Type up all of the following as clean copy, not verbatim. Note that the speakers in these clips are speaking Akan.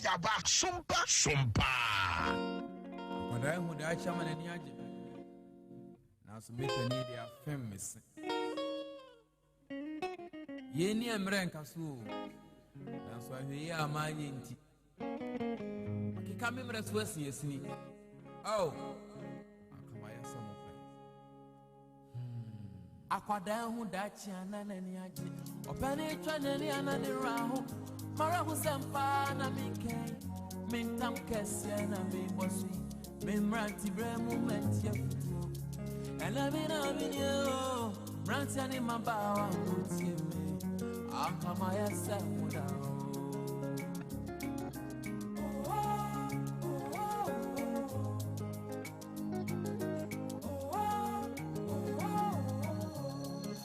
Yaba Sompa Sompa. Akwadaa ehu daakye ama n'ani agye, nanso me panin de afem me se. Yei ne mmerɛ nka so o, nanso ahwɛyie a manyɛ nti, makeka me mmerɛ so asiasini. Ao, anka mayɛ sɛ mo pɛ. Hmm. Akwadaa hu daakye ana n'ani agye, ɔpɛ twa n'ani ana ne werɛ aho. Mara ho sɛm paa na menkɛn, mentam kɛseɛ na mebɔ so yi. Me mmeranteberɛ mu mɛnti afotuo. Ɛnɛ me na menie o, mmeranteɛ ne mmabaawa motie me. Anka mayɛ sɛ mo da o.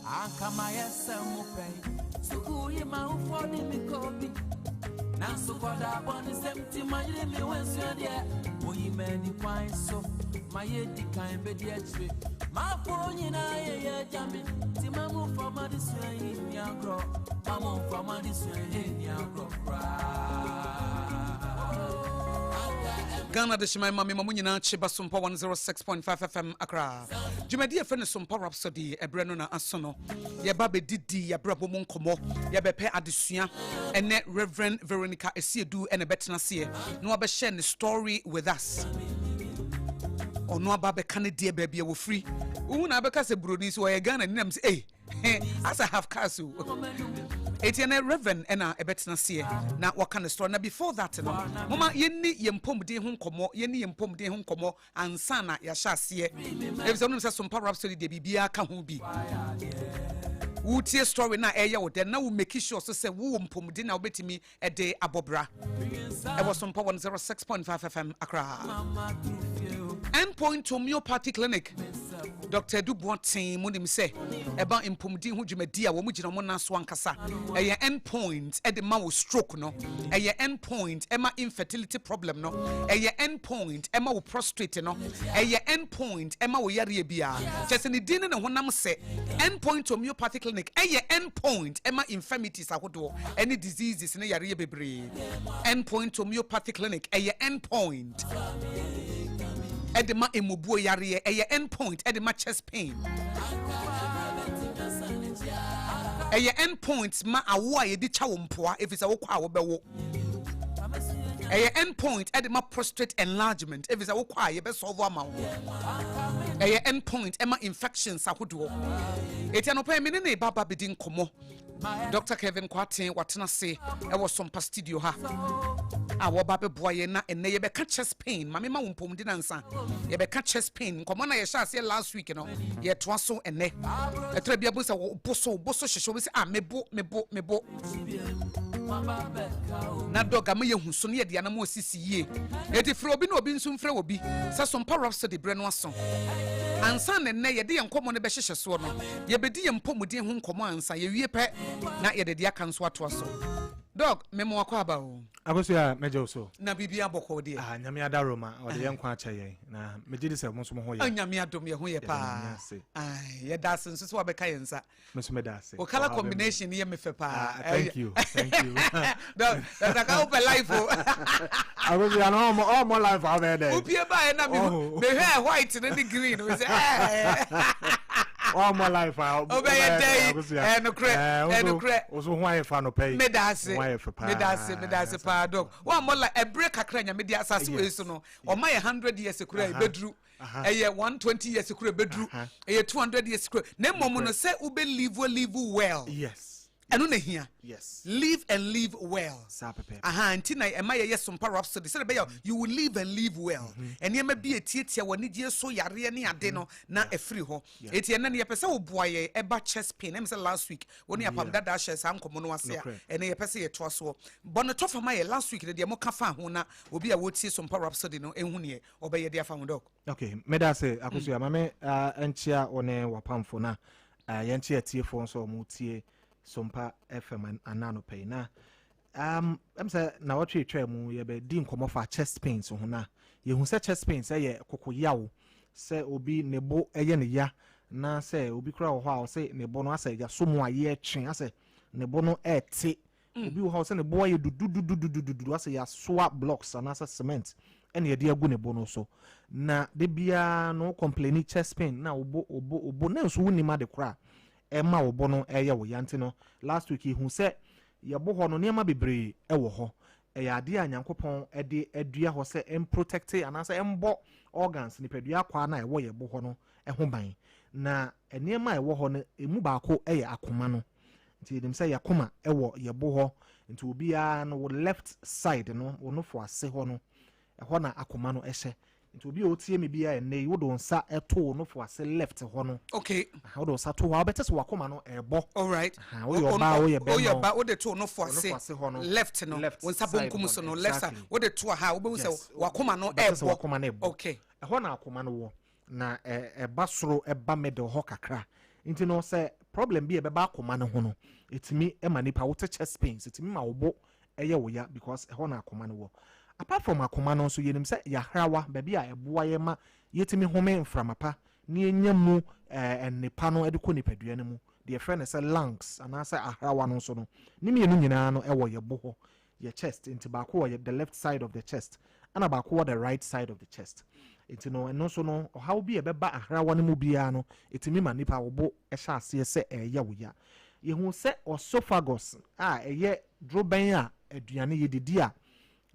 Anka mayɛ sɛ mo pɛn. Sukuu yi ma wofoɔ de me kɔ bi. Nanso kɔda bɔne sɛm nti mayere me wansua deɛ. Oyi m'ani kwan so, mayɛ di kan bɛdi akyire. Maafo nyinaa yɛyɛ agya me. Nti ma momfa m'adesua yi nni agorɔ. Ma momfa m'adesua yi nni agorɔ koraa. Ghana de hyema ma me ma mo nyinaa kye ba Sompa 106.5 FM Accra. Dwumadi a ɛfrɛ no Sompa Rhapsody ɛberɛ no na aso no. Yɛba bɛdidi yɛabrabɔ mu nkɔmmɔ, yɛbɛpɛ adesua. Ɛnɛ Reverend Veronica Asiedu ɛna ɛbɛtena aseɛ na wabɛhyɛ ne story with us. Ɔno aba bɛka ne deɛ baabi a wɔfiri. Wohu na abɛka sɛ buroni so ɔyɛ Ghana ni nam sɛ ei asa half cast o. Eti ɛnɛ Reverend ɛna ɛbɛtena aseɛ na waka ne story. Na before that no, moma yɛnni yɛn mpɔmuden ho nkɔmmɔ, yɛnni yɛn mpɔmuden ho nkɔmmɔ ansa na yɛahyɛ aseɛ. Efisɛ wonim sɛ Sompa Rhapsody deɛ biribiara ka ho bi. Wotie story no a ɛyɛ wo dɛ na wo make sure so sɛ wowɔ mpɔmuden a wobɛtumi de abɔ bra. Ɛwɔ Sompa 106.5 FM Accra. Endpoint Homeopathy Clinic. Dr. Edu Boateng mu nim sɛ ɛba mpɔmuden ho dwumadi a wɔn gyina wɔn nan so ankasa. Ɛyɛ endpoint ɛde ma wo stroke no. Ɛyɛ endpoint ɛma infertility problem no. Ɛyɛ endpoint ɛma wo prostate no. Ɛyɛ endpoint ɛma wo yareɛ biara. Kyerɛ sɛ ne din ne ne honam sɛ Endpoint Homeopathy Clinic ɛyɛ endpoint ɛma infirmities ahodoɔ ɛne diseases ne yareɛ bebree. Endpoint Homeopathy Clinic ɛyɛ endpoint ɛde ma mmubuo yareɛ. Ɛyɛ endpoint ɛde ma chest pain. Ɛyɛ endpoint ma awo a yɛde twa wo mpoa ɛfiri sɛ wokɔ a wobɛwo. Ɛyɛ endpoint ɛde ma prostate enlargement ɛfiri sɛ wokɔ a yɛbɛsɔlvo ama wo. Ɛyɛ endpoint ɛma infections ahodoɔ. Eti anɔpa yi me ne ne ba ba bɛdi nkɔmmɔ. Dr. Kevin Kwarteng watena ase ɛwɔ Sompa studio ha a wɔba bɛboa yɛn na ɛnɛ yɛbɛka chest pain. Maame ma wo mpɔmuden ansa yɛbɛka chest pain nkɔmmɔ na yɛhyɛ aseɛ last week no, yɛtoa so ɛnɛ. Ɛtɔrɔ bi abu sɛ wo bo so, wo bo so hyehyɛ wo sɛ ah, mebo mebo mebo na dɔg ama yɛhu so ne yɛde anam osisi yie. Eti frɛ obi na obi nso mfrɛ obi sɛ Sompa Rhapsody berɛ no aso ansa na ɛnɛ yɛde yɛn nkɔmmɔ no bɛhyehyɛ soɔ no. Yɛbɛdi yɛn mpɔmuden ho nkɔmmɔ ansa yɛwie pɛ na yɛde deɛ aka nso atoa so. Dɔg, mema wakɔ aba o. Akosua, mɛgye wo so. Na biribi abɔkɔ deɛ? Ah, Nyame adaroma, ɔde yɛn nkwa akyɛ yɛn. Na megye di sɛ mo nso mo ho yɛ. Ah, Nyame adom yɛ ho yɛ Yɛda paa. Nyame ase. Ai, yɛda ase nso sɛ wabɛka yɛn nsa. Me nso meda ase. Wo color for having me. combination yɛ me fɛ paa. Ah, thank you, thank you. Dɔg, Dr. Ka wopɛ life o. Akosua, no ɔmɔ ɔmɔ life a wobɛyɛ dɛ. Wopie baeɛ na Oh. mehwɛ white no ne green me sɛ eh. Ɔmɔ life a Wobɛyɛ dɛ yi. Akosua. Ɛnokorɛ, Eh, wo nso- ɛnokorɛ. wo nso ho ayɛ fa anɔpa yi. Meda ase. Ho ayɛ fɛ paa. Meda ase, meda ase paa dɔg. Woammɔ la ɛberɛ kakra Nyame de asase wei so no, ɔma yɛ 100 years kora ɛbɛduru. Ɛyɛ 120 years kora ɛbɛduru. Ɛyɛ 200 years kora. Na mmom no sɛ wobɛ live live well. Ɛno na hia. Live and live well. Saa pɛpɛɛpɛ. Aha, nti na ɛma yɛyɛ Sompa Rhapsody sɛdeɛ ɛbɛyɛ a you will live and live well. Nneɛma bi a ɛtiatia w'anigyeɛ so, yareɛ ne ade no na ɛfiri hɔ. Enti ɛnnɛ no yɛpɛ sɛ woboa yɛn ɛba chest pain. Ɛm sɛ last week wo ne Apam Dada hyɛɛ saa nkɔmmɔ no ase a, ɛnnɛ yɛpɛ sɛ yɛtoa soɔ. Bɔ no tɔfa ma yɛn. Last week no deɛ moka faa ho na obi a wɔtie Sompa Rhapsody no nhu neɛ ɔbɛyɛ de afa ho, Doc. Okay, meda ase Akosua. Ma me nkyea wo ne w'apamfo na yɛnkyea atiefoɔ nso a wɔtie Sompa FM ana anɔpa yi. Na ɛm sɛ na wɔtwe twaa mu yɛbɛdi nkɔmmɔ fa chest pains ho, na yɛhu sɛ chest pains ɛyɛ kokoyaw, sɛ obi ne bo ɛyɛ ne ya, na sɛ obi koraa wɔ hɔ a ɔsɛ ne bo no asɛ yɛaso mu a yɛtwe asɛ ne bo no ɛte. Obi wɔ hɔ sɛ ne bo ayɛ dududududududu, asɛ yɛasoa blocks anaasɛ cement ɛna yɛde agu ne bo no so, na de biara no complain chest pain na wo bo, wo bo, wo bo, na nso wonim ade koraa ɛma wo bo no ɛyɛ wo ya. Nti no last week yɛhu sɛ yɛbo hɔ no, nneɛma bebree ɛwɔ hɔ. Ɛyɛ adeɛ a Nyankopɔn ɛde adua hɔ sɛ ɛmprotect anaasɛ ɛmbɔ organs, nipadua akwaa no a ɛwɔ yɛbo hɔ no ɛho ban. Na nneɛma a ɛwɔ hɔ no, emu baako ɛyɛ akoma no. Nti yɛnim sɛ yɛakoma ɛwɔ yɛbo hɔ. Nti obiara no, wo left side no, wo nofo ase hɔ no, ɛhɔ na akoma no ɛhyɛ. Nti obi a otie mi biara ɛnnɛ yi, wode wo nsa ɛto wo nofo ase left hɔ no, aha, wode wo nsa to hɔ a, wobɛte sɛ wakoma no ɛbɔ. All right. Aha, woyɛ ɔbaa, woyɛ bɛrima. Woyɛ ɔbaa, wode to nofo wo ase nofo ase hɔ no, left no, left wo nsa side bonkum hɔ so no, no, left side, wode to aha, wobɛhu sɛ wakoma no wobɛte sɛ ɛbɔ. wakoma no ɛbɔ. Ɛhɔ na akoma no wɔ, na ɛba soro, ɛba middle hɔ kakra. Nti no sɛ problem bi a ɛbɛba akoma no ho no, ɛtumi ma nipa wote chest pains, ɛtumi ma wo bo ɛyɛ wo ya, because ɛhɔ na akoma no wɔ. Apart from akoma no nso, yɛnim sɛ yɛahrawa, baabi a ɛboa yɛ ma yɛtumi home mframa pa na yɛnya mu nnepa no de kɔ nipadua no mu, deɛ yɛfrɛ no sɛ lungs anaasɛ ahrawa no nso no, ne mmienu nyinaa no ɛwɔ yɛ bo hɔ, yɛ chest. Nti baako wɔ the left side of the chest, ɛna baako wɔ the right side of the chest. Nti no ɛno nso no, ɔhaw bi a ɛbɛba ahrawa no mu biara no, ɛtumi ma nipa wo bo ɛhyɛ aseɛ sɛ ɛyɛ wo ya. Yɛhu sɛ esophagus a ɛyɛ dorobɛn a aduane, yɛdidi a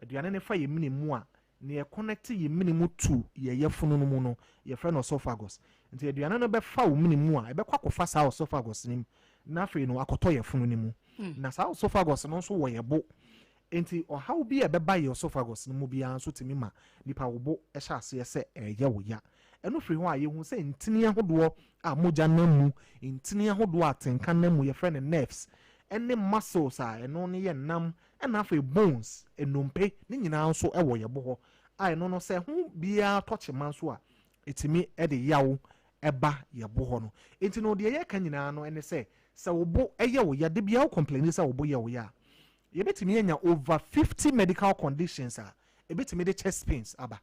aduane no fa yɛ mene mu a na yɛ connect yɛ mene mu to yɛ yɛfunu no mu no, yɛfrɛ no esophagus. Nti aduane no bɛfa wo mene mu a, ɛbɛkɔ akɔfa saa esophagus no mu, na afei no akɔtɔ yɛfunu no mu. Na saa esophagus no nso wɔ yɛ bo. Nti ɔhaw bi a ɛbɛba yɛ esophagus no mu biara nso tumi ma nipa wo bo ɛhyɛ aseɛ sɛ ɛyɛ wo ya. Ɛno firi hɔ a, yɛhu sɛ ntini ahodoɔ a mogya nam mu, ntini ahodoɔ a tenka nam mu, yɛfrɛ no nerves, ɛne muscles a ɛno no yɛ nam, ɛna afei bones, nnompe ne nyinaa nso ɛwɔ yɛ bo hɔ a ɛno no sɛ ho biara tɔ kyema nso a, ɛtumi ɛde yaw ɛba yɛ bo hɔ no. Nti no deɛ yɛka nyinaa no ɛne sɛ wo bo ɛyɛ wo ya de bia, wo complain sɛ wo bo yɛ wo ya a, yɛbɛtumi anya over 50 medical conditions a ɛbɛtumi de chest pains aba.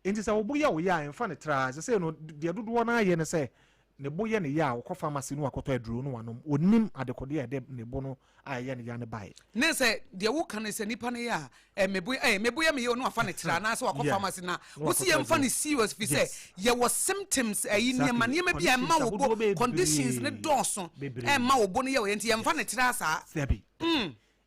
Nti sɛ wo bo yɛ wo ya a, ɛmfa ne traa sɛ no deɛ dodoɔ no ayɛ ne sɛ ne bo yɛ ne ya a, wɔkɔ pharmacy no, wakɔtɔ aduro no wanom. Onim adekodeɛ a ɛde ne bo no a ɛyɛ ne ya no baeɛ. Ne sɛ deɛ woka ne sɛ nipa no yɛ a mebo yɛ meyɛ no, wafa ne tra anaasɛ wakɔ pharmacy na wosi yɛmfa ne serious fi sɛ yɛwɔ symptoms ɛyi, nneɛma bi a ɛma wo bo, conditions ne dɔɔso ɛma wo bo no yɛ wɔ yɛ, nti yɛmfa ne tra saa. Sɛbi,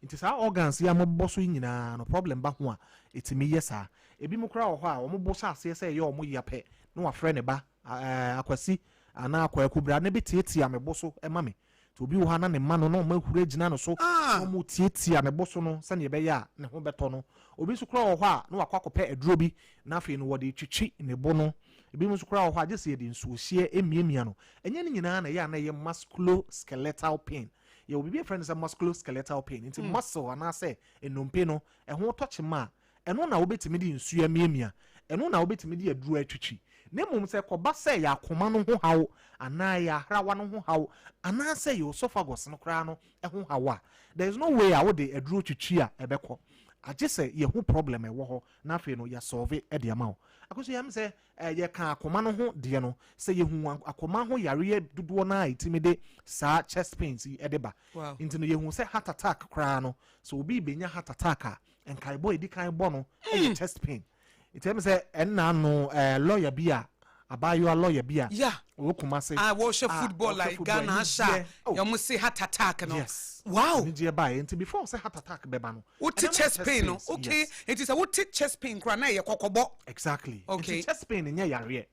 nti saa organs yi a mobɔ so yi nyinaa no, problem ba ho a, ɛtumi yɛ saa. Ebi mu koraa wɔ hɔ a wɔn bo hyɛ aseɛ sɛ ɛyɛ wɔn ya pɛ, na wafrɛ ne ba, Akwasi anaa Akwaku, bra ne bɛtiatia me bo so ɛma me. Nti obi wɔ hɔ a, na ne ma no na ɔmo ahuri agyina no so na ɔmo tiatia ne bo so no sɛnea ɛbɛyɛ a ne ho bɛtɔ no. Obi nso koraa wɔ hɔ a, na wakɔ akɔpɛ aduro bi na afei no wɔde twitwi ne bo no. Ebi nso koraa wɔ hɔ a, gye sɛ yɛde nsuohyeɛ emiamia no. Ɛnyɛ ne nyinaa na ɛyɛ a na ɛyɛ musculoskeletal pain. Yɛwɔ biribi a yɛfrɛ no sɛ musculoskeletal pain. Nti muscle anaasɛ nnompe no ɛho tɔ kyema a, ɛno na wobɛtumi de nsuo amiamia, ɛno na wobɛtumi de aduro atwitwi. Na mmom sɛ kɔba sɛ yɛ akoma no ho haw anaa yɛ ahrawa no ho haw anaasɛ yɛ esophagus no koraa no ho haw a, there is no way a wode aduro twitwi a ɛbɛkɔ, agye sɛ yɛho problem ɛwɔ hɔ na afei no yɛsolve de ama wo. Akoso yɛm sɛ yɛka akoma no ho deɛ no, sɛ yɛhu akoma ho yareɛ dodoɔ no a ɛtumi de saa chest pains yi de ba. Nti no yɛhu sɛ heart attack koraa no, sɛ obi bɛnya heart attack a, nkaebɔ ɛdi kan bɔ no ɛyɛ chest pain. Nti ɛm sɛ ɛnna no lawyer bi a, abaayewa lawyer bi a ɔwɔ Kumase a wɔhwɛ football like Ghana ahyɛ a, yɛn se heart attack no. Anigyeɛ baeɛ. Nti before sɛ heart attack bɛba no, wote chest pain no. Okay, nti sɛ wote chest pain koraa na ɛyɛ kɔkɔbɔ. Exactly. Nti chest pain nyɛ yareɛ.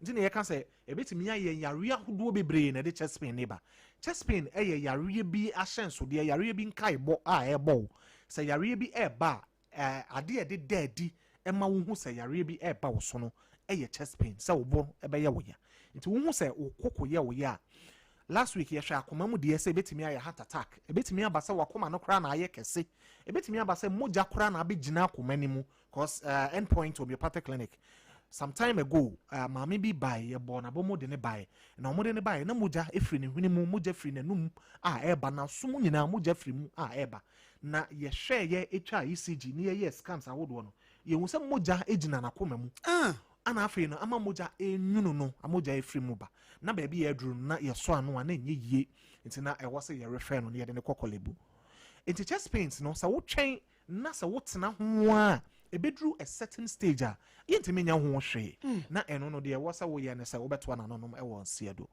Nti na yɛka sɛ ebɛtumi ayɛ yareɛ ahodoɔ bebree na ɛde chest pain ne ba. Chest pain ɛyɛ yareɛ bi ahyɛnsodeɛ, yareɛ bi nkaebɔ a ɛrebɔ wo sɛ yareɛ bi ɛreba a, adeɛ a ɛde da adi ɛma wohu sɛ yareɛ bi ɛreba wo so no ɛyɛ chest pain, sɛ wo bo ɛbɛyɛ wo ya. Nti wohu sɛ wo koko yɛ wo ya a, last week yɛhwɛ akoma mu deɛ, sɛ ebɛtumi ayɛ heart attack, ebɛtumi aba sɛ wakoma no koraa na ayɛ kɛse, ebɛtumi aba sɛ mogya koraa na abɛgyina akoma no mu, cause Endpoint Homeopathic Clinic, some time ago, maame bi bae, yɛbɔ n'abɔ de ne bae, na wɔde ne bae na mogya efiri ne hwene mu, mogya firi n'anum a ɛreba, n'asom nyinaa mogya firi mu a ɛreba. Na yɛhwɛ yɛ etwa ECG ne yɛyɛ scans ahodoɔ no, yɛhu sɛ mogya gyina n'akoma mu. Ana afei no ama mogya enwunu no, mogya efiri mu ba, na baabi yɛ aduru no na yɛsɔ ano a na ɛnyɛ yie. Nti na ɛwɔ sɛ yɛrefɛ no na yɛde ne kɔ Korle Bu. Nti chest pains no, sɛ wotwɛn na sɛ wotena ho a, ɛbɛduru a certain stage a yɛntumi nya ho hwee. Na ɛno no deɛ, ɛwɔ sɛ woyɛ ne sɛ wobɛtoa nanonom ɛwɔ nseɛ do.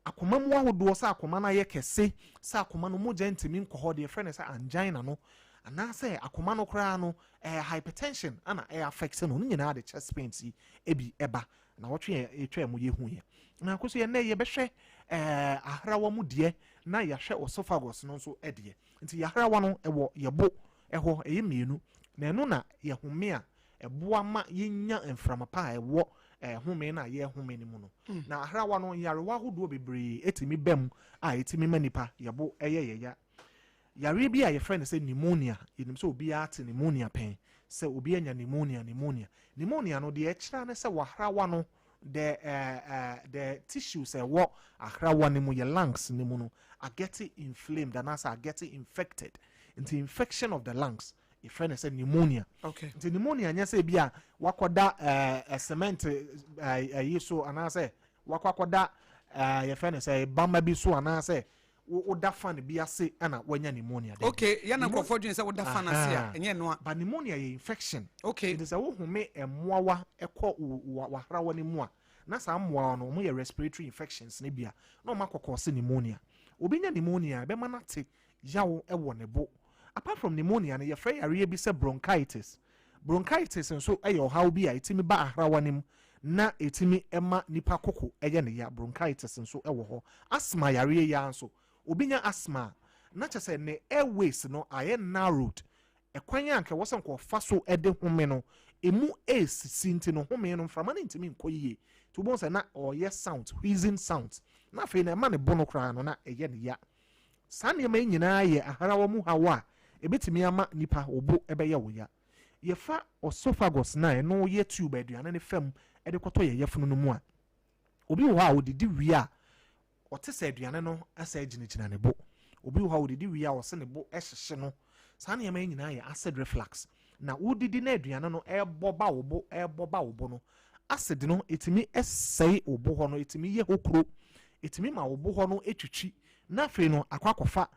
Akoma mu ahodoɔ, sɛ akoma no ayɛ kɛse, sɛ akoma no mogya ntumi nkɔ hɔ, deɛ yɛfrɛ no sɛ angina no, anaasɛ akoma no koraa no hypertension ana ɛyɛ affect no, no nyinaa de chest pains yi ebi ɛba. Na wɔtwe yɛ ɛtwa mu yɛhu yɛ na akoso yɛ nnɛ yɛbɛhwɛ ahrawa mu deɛ, na yɛahwɛ esophagus no nso deɛ. Nti yɛahrawa no ɛwɔ yɛbo ɛhɔ, ɛyɛ mmienu, na ɛno na yɛhome a ɛboa ma yɛnya mframa pa a ɛwɔ home no a yɛhome no mu no. Na ahrawa no, nyarewa ahodoɔ bebree ɛtumi ba mu a ɛtumi ma nipa yɛbo ɛyɛ yɛya. Yareɛ bi a yɛfrɛ no sɛ pneumonia, yɛnim sɛ obiara te pneumonia pɛn, sɛ obi anya pneumonia. Pneumonia no deɛ, ɛkyerɛ ne sɛ wahrawa no, the tissues ɛwɔ ahrawa no mu, yɛ lungs no mu no, are getting inflamed anaasɛ are getting infected. Nti infection of the lungs, yɛfrɛ no sɛ pneumonia. Nti pneumonia nyɛ sɛ bi a wakɔda cement ɛyi so, anaasɛ wakɔ akɔda yɛfrɛ no sɛ bama bi so, anaasɛ woda fan bi ase ɛna wanya pneumonia. Dabi. Okay, yɛn na nkurɔfoɔ dwen sɛ woda fan ase a, ɛnyɛ noa. But pneumonia yɛ infection. Nti sɛ wohome mmoawa ɛkɔ wahrawa no mu a, na saa mmoawa no wɔn yɛ respiratory infections ne bi a na wɔn akɔkɔ sɛ pneumonia. Obi nya pneumonia a, ɛbɛma no ate yaw ɛwɔ ne bo. Apart from pneumonia no, yɛfrɛ yareɛ bi sɛ bronchitis. Bronchitis nso yɛ ɔhaw bi a ɛtumi ba ahrawa no mu na ɛtumi ma nipa koko ɛyɛ ne ya. Bronchitis nso ɛwɔ hɔ. Asthma yareɛ yi ara nso, obi nya asthma a, na kyerɛ sɛ ne airways no ayɛ narrowed. Ɛkwan a nka ɛwɔ sɛ nkɔfa so de home no emu esisi, nti no home no, mframa no ntumi nkɔ yie, nti wobɛhu sɛ na ɔyɛ sound, wheezing sound, na afei na ɛma ne bo no koraa no na ɛyɛ ne ya. Saa nneɛma yi nyinaa yɛ aharawa mu haw a ebɛtumi ama nipa obo ɛbɛyɛ wo ya. Yɛfa esophagus na ɛno yɛ tube aduane ne fam ɛde kɔtɔ yɛ yɛfunu no mu a, obi wɔ hɔ a odidi wie a, ɔte sɛ aduane no ɛsɛ gyinagyina ne bo. Obi wɔ hɔ a odidi wie a, ɔsɛ ne bo ɛhyehye no. Saa nneɛma yi nyinaa yɛ acid reflux. Na wodidi na aduane no ɛbɔ ba wo bo, ɛbɔ ba wo bo no, acid no ɛtumi ɛsɛe wo bo hɔ no, ɛtumi yɛ hɔ kuro, ɛtumi ma wo bo hɔ no ɛtwitwi, na afei no akɔ akɔfa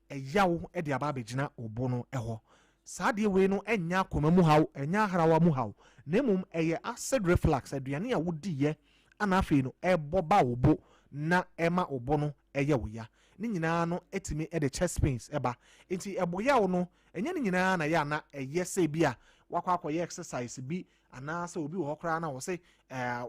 ɛyaw ɛde aba abɛgyina wo bo no ɛhɔ. Saa adeɛ wei no ɛnyɛ akoma mu haw, ɛnyɛ ahrawa mu haw, na mmom ɛyɛ acid reflux, aduane a wodiiɛ ana afei no ɛbɔ ba wo bo na ɛma wo bo no ɛyɛ wo ya. Ne nyinaa no ɛtumi ɛde chest pains ɛba. Nti ɛbɔ yaw no, ɛnyɛ ne nyinaa na ɛyɛ ana ɛyɛ sɛ bi a wakɔ akɔyɛ exercise bi, anaasɛ obi wɔ hɔ koraa na wɔ sɛ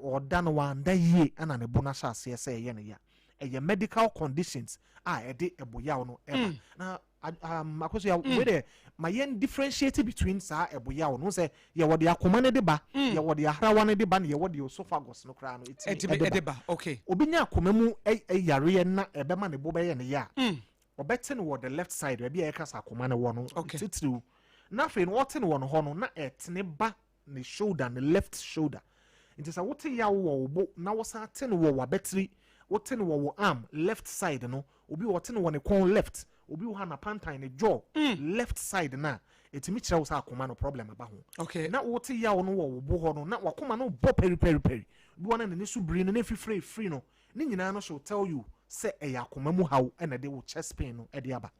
ɔda no wanda yie ɛna ne bo no ahyɛ aseɛ sɛ ɛyɛ ne ya. Ɛyɛ medical conditions a ɛde ɛbɔ yaw no ɛba. Na Akoso ya wei deɛ, ma yɛn differentiate between saa ɛbɔ yaw no sɛ yɛwɔ de akoma no de ba, yɛwɔ de ahrawa no de ba, na yɛwɔ de esophagus no koraa no ɛtumi ɛtumi ɛde ba. Okay. Obi nya akoma mu yareɛ na ɛbɛma ne bo bɛyɛ ne ya a, ɔbɛte no wɔ the left side, baabi a yɛka sɛ akoma no wɔ no titiriw. Na afei no ɔte no wɔ no hɔ no, na ɛtene ba ne shoulder, ne left shoulder. Nti sɛ wote yaw wɔ wo bo na wosan te no wɔ w'abatiri, wote no wɔ wo arm left side no, obi wɔ ɔte no wɔ ne kɔn left, obi wɔ ha na pantan ne jaw left side na ɛtumi kyerɛ wo sɛ akoma no problem aba ho. Na wote yaw no wɔ wo bo hɔ no, na wakoma no bɔ pɛripɛripɛri bi wɔ na n'ani so biri no na efifire efiri no, ne nyinaa no so tell you sɛ ɛyɛ akoma mu haw ɛna ɛde wo chest pain no ɛde aba.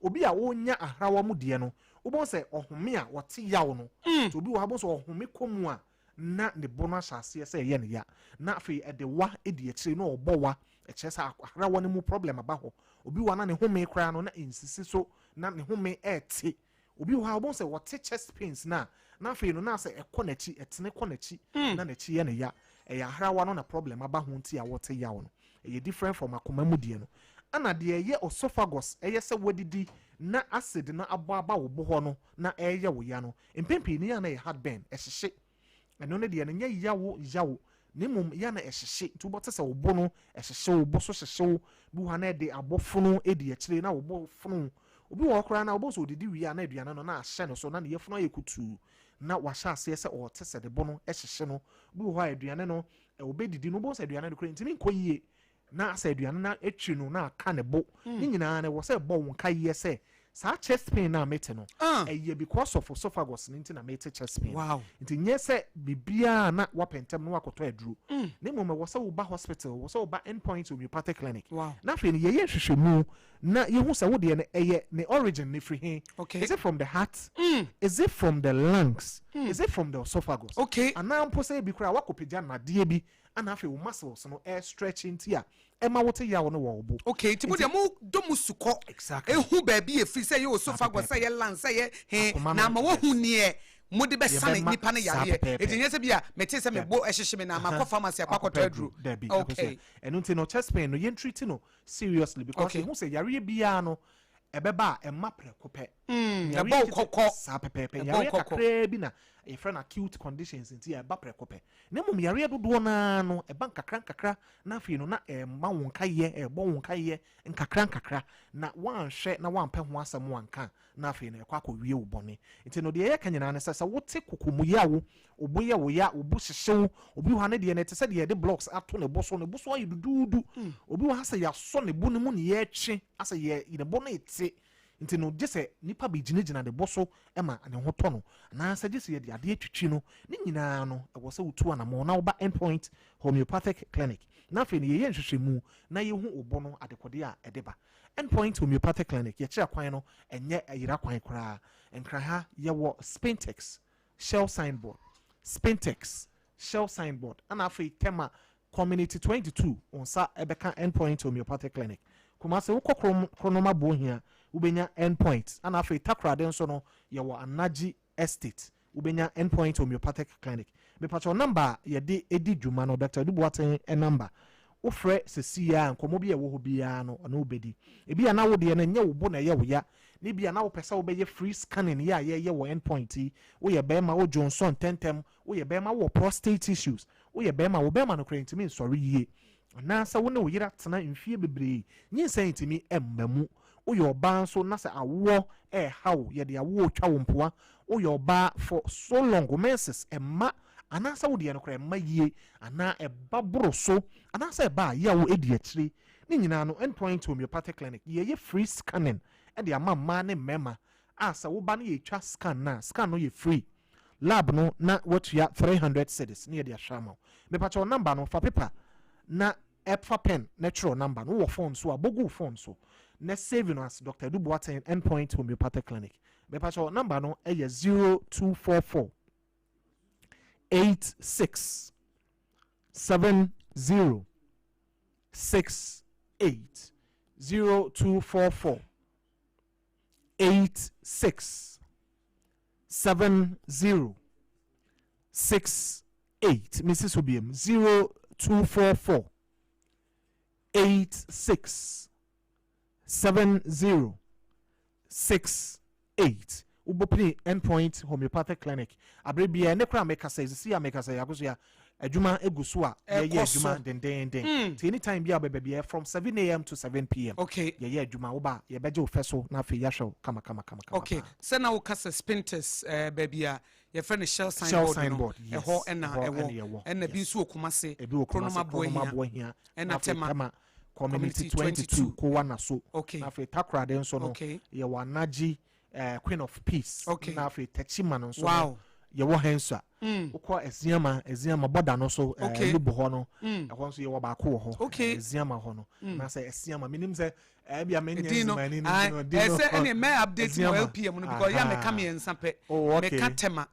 Obi a ɔnya ahrawa mu deɛ no, wobɛhu sɛ ɔhome a, wɔte yaw no. Nti obi wɔ ha, wobɛhu sɛ ɔhome kɔ mu a, na ne bo no ahyɛ aseɛ sɛ ɛyɛ ne ya, na afei ɛde wa di akyire na ɔbɔ wa, ɛkyerɛ sɛ ahrawa no mu problem aba hɔ. Obi wɔ ha na ne home koraa no na nsisi so, na ne home ɛɛte. Obi wɔ ha, wobɛhu sɛ wɔte chest pains na afei no na sɛ ɛkɔ n'akyi, ɛtene kɔ n'akyi, na n'akyi yɛ ne ya. Ɛyɛ ahrawa no na problem aba ho nti a wɔte yaw no. Ɛyɛ different from akoma mu deɛ no. Ana deɛ ɛyɛ esophagus, ɛyɛ sɛ wadidi na acid no abɔ aba wo bo hɔ no na ɛyɛ wo ya no, mpɛn pii no yɛ na yɛ heartburn, ɛhyehye. Ɛno no deɛ no nyɛ yawo yawo, na mmom yɛ na ɛhyehye. Nti wobɛte sɛ wo bo no ɛhyehye, wo bo so hyehye wo. Bi wɔ ha na ɛde abɔfono edi akyire na wo bo fono. Obi wɔ hɔ koraa na wobɛhu sɛ odidi wie a, na aduane no na ahyɛ no so na ne yafunu ayɛ kutuu na wahyɛ aseɛ sɛ ɔte sɛ ne bo no ɛhyehye no. Obi wɔ hɔ a, aduane no ɔbɛdidi no, wobɛhu sɛ aduane no koraa ntumi nkɔ yie, na sɛ aduane no atwi no na aka ne bo. Ne nyinaa no, ɛwɔ sɛ ɛbɔ wo nka yie sɛ Saa chest pain na mete no, Ah. ɛyɛ because of esophagus no nti na mete chest pain. Nti nyɛ sɛ biribiara na wapɛ ntɛm na wakɔtɔ aduro, na mmom ɛwɔ sɛ woba hospital, wɔ sɛ woba Endpoint Homeopathic Clinic na afei no yɛyɛ nhwehwɛmu na yɛhu sɛ wodeɛ no ɛyɛ ne origin ne firi he. Is it from the heart? Is it from the lungs? Is it from the esophagus? Anaa mpo sɛ ebi koraa wakɔpagya nnadeɛ bi ana afei wo muscles no ɛɛ stretch nti a ɛma wote yaw no wɔ wo bo. Okay, nti mo deɛ mo dɔ mo sukɔ ehu baabi efiri, sɛ ɛyɛ esophagus, sɛ ɛyɛ lung, sɛ ɛyɛ he, Akoma no, na ama wohu neɛ mode bɛsane Yɛbɛma nipa no saa yareɛ. pɛpɛɛpɛ. Eti nyɛ sɛ bi a mete sɛ me bo ɛhyehye me na makɔ pharmacy akɔ akɔtɔ aduro. Dabi. Akosua, ɛno nti no chest pain no, yɛn treat no seriously because yɛhu sɛ yareɛ biara no ɛbɛba a, ɛma prɛko pɛ. Yareɛ Ɛbɔ wo kɔkɔ. Saa pɛpɛɛpɛ. Ɛbɔ wo Yareɛ kɔkɔ. kakraa bi na yɛfrɛ no acute conditions, nti ɛba prɛko pɛ. Na mmom yareɛ dodoɔ naa no ɛba nkakra nkakra, na afei no na ɛma wo nkayɛ, ɛbɔ wo nkayɛ nkakra nkakra, na woanhwɛ na woampɛ ho asɛm wanka, na afei no ɛkɔ akɔwie wo bɔne. Nti no deɛ yɛka nyinaa ne sɛ, sɛ wote kokomu yawo, wo bo yɛ wo ya, wo bo hyehye wo, obi wɔ ha ne deɛ no ɛte sɛ deɛ yɛde blocks ato ne bo so, ne bo so ayɛ duduudu, obi wɔ ha sɛ yɛasɔ ne bo no mu ne yɛretwe asɛ yɛ ne bo no ete, nti no gye sɛ nipa bi gyinagyina ne bo so ma ne ho tɔ no, anaasɛ gye sɛ yɛde adeɛ twitwi no ne nyinaa no, ɛwɔ sɛ wotu anammɔn na woba Endpoint Homeopathic Clinic, na afei no yɛyɛ nhwehwɛmu na yɛhu wo bo no adekodeɛ a ɛde ba. Endpoint Homeopathic Clinic, yɛkyerɛ kwan no, ɛnyɛ ayira kwan koraa. Nkran ha yɛwɔ Spintex Shell signboard, Spintex Shell signboard, ɛna afei Tema Community 22, wo nsa ɛbɛka Endpoint Homeopathic Clinic. Kumase, wokɔ Kronoma Buohia, wobɛnya Endpoint, ɛna afei Takorade nso no yɛwɔ Anagye Estate, wobɛnya Endpoint Homeopathic Clinic. Mepakyɛw, number a yɛde edi dwuma no, Dr Adu Boateng number, wofrɛ sɛsi a, nkɔmmɔ bi a ɛwɔ hɔ biara no ɔne wobɛdi. Ebi a na wo deɛ no nyɛ wo bo na ɛyɛ wo ya, ne bi a na wopɛ sɛ wobɛyɛ free scanning yɛ a yɛyɛ wɔ Endpoint yi. Woyɛ bɛrima, wodwo nsɔ ntɛntɛm, woyɛ bɛrima, wowɔ prostate issues, woyɛ bɛrima, wo bɛrima no koraa ntumi nsɔre yie, anaasɛ wo ne wo yere atena mfie bebree, nyinsɛn ntumi mma mu, woyɛ ɔbaa nso na sɛ awoɔ ɛɛha wo, yɛde awoɔ twa wo mpoa, woyɛ ɔbaa for so long, wo menses ɛmma, anaasɛ wo deɛ no koraa ɛmma yie, anaa ɛba boro so, anaasɛ ɛba a yawo edi akyire ne nyinaa no, Endpoint Homeopathic Clinic yɛyɛ free scanning ɛde ama mmaa ne mmarima a sɛ woba no yɛtwa scan na scan no yɛ free, lab no na watua 300 cedis ne yɛde ahwɛ ama wo. Mepakyɛw, number no, fa paper na ɛfa pen na twerɛ number no. Wowɔ phone so a, bogu phone so na save no as Dr Adu Boateng, Endpoint Homeopathic Clinic. Mepakyɛw, number no ɛyɛ 0244 86 70 68, 0244 86 70 68. Mesi so biem, 0244 86 70 68. Wobɔpini Endpoint Homeopathic Clinic abere biara ne koraa mekasa sisi a mekasa yɛ akoso a adwuma egu so a yɛyɛ Ɛkɔ so. adwuma dendenden, nti anytime bi a wobɛba biara from 7 a.m. to 7 p.m. Yɛyɛ adwuma, woba a yɛbɛgye wo fɛ so na afei yɛahwɛ wo kama kama kama kama Okay paa. Sɛ na woka sɛ Spintex, baabi a yɛfrɛ no Shell Shell signboard no, signboard, yes. ɛhɔ ɛna Ɛhɔ ɛwɔ. ɛna yɛwɔ, Ɛna bi nso wɔ Kumase, ebi wɔ Kumase, Kronoma Kronoma Boahia, Boahia, ɛna na afei Tema Tema Community Community 22, 22. Kowa na so. Na afei Takorade nso no yɛwɔ Anagye, Queen of Peace. Na afei Tachima no nso no yɛwɔ Hensa. Wokɔ Asiama, Asiama bɔda no so, Lubu hɔ no, ɛhɔ nso yɛwɔ baako wɔ hɔ. Asiama hɔ no, anaasɛ Asiama, menim sɛ ɛbi a menyɛ Edin no nzimani no aye, nti no, din no ɛsɛ ɛne mɛ update mu Asiama. LPM no because yɛ a meka mmiɛnsa pɛ. Meka Tema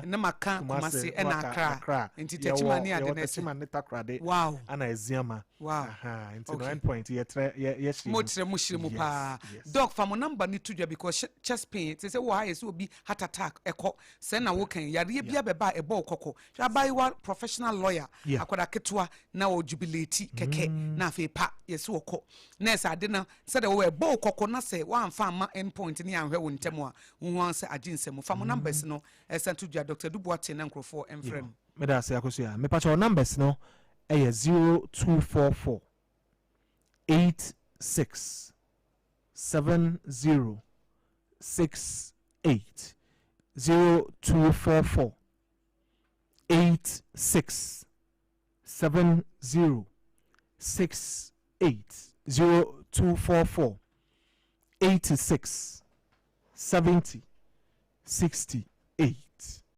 na maka Kumase ɛna Waka Accra. Accra. Nti Tachima ne ade yɛwɔ na ɛsɛ Tachima ne Takorade ana Asiama. Nti no endpoint yɛtrɛ yɛhyɛ mo kyerɛ mo hyerɛ mu paa. Doc, fa mo number ne to dwa because chest pain te sɛ wɔ ha yɛ sɛ obi heart attack ɛkɔ sɛ na wokan yareɛ bi abɛba a ɛbɔ wo kɔkɔ. Hwɛ abayewa, professional lawyer, akwadaa ketewa na ɔjubilate kɛkɛ na afei pa yɛsɛ wɔkɔ na ɛsɛ ade no sɛdeɛ wɔwɔ ɛbɔ wo kɔkɔ na sɛ woamfa amma endpoint ne yɛanhwɛ wo ntɛm a, wohu ara sɛ agye nsɛm. Fa mo numbers no ɛsan to dwa, Dr Duboate, na nkurɔfoɔ ɛmfrɛ no. Meda ase, Akosua. Mepakyɛw, numbers no ɛyɛ 0244 86 70 68, 0244 86 70 68, 0244 86. 70 68.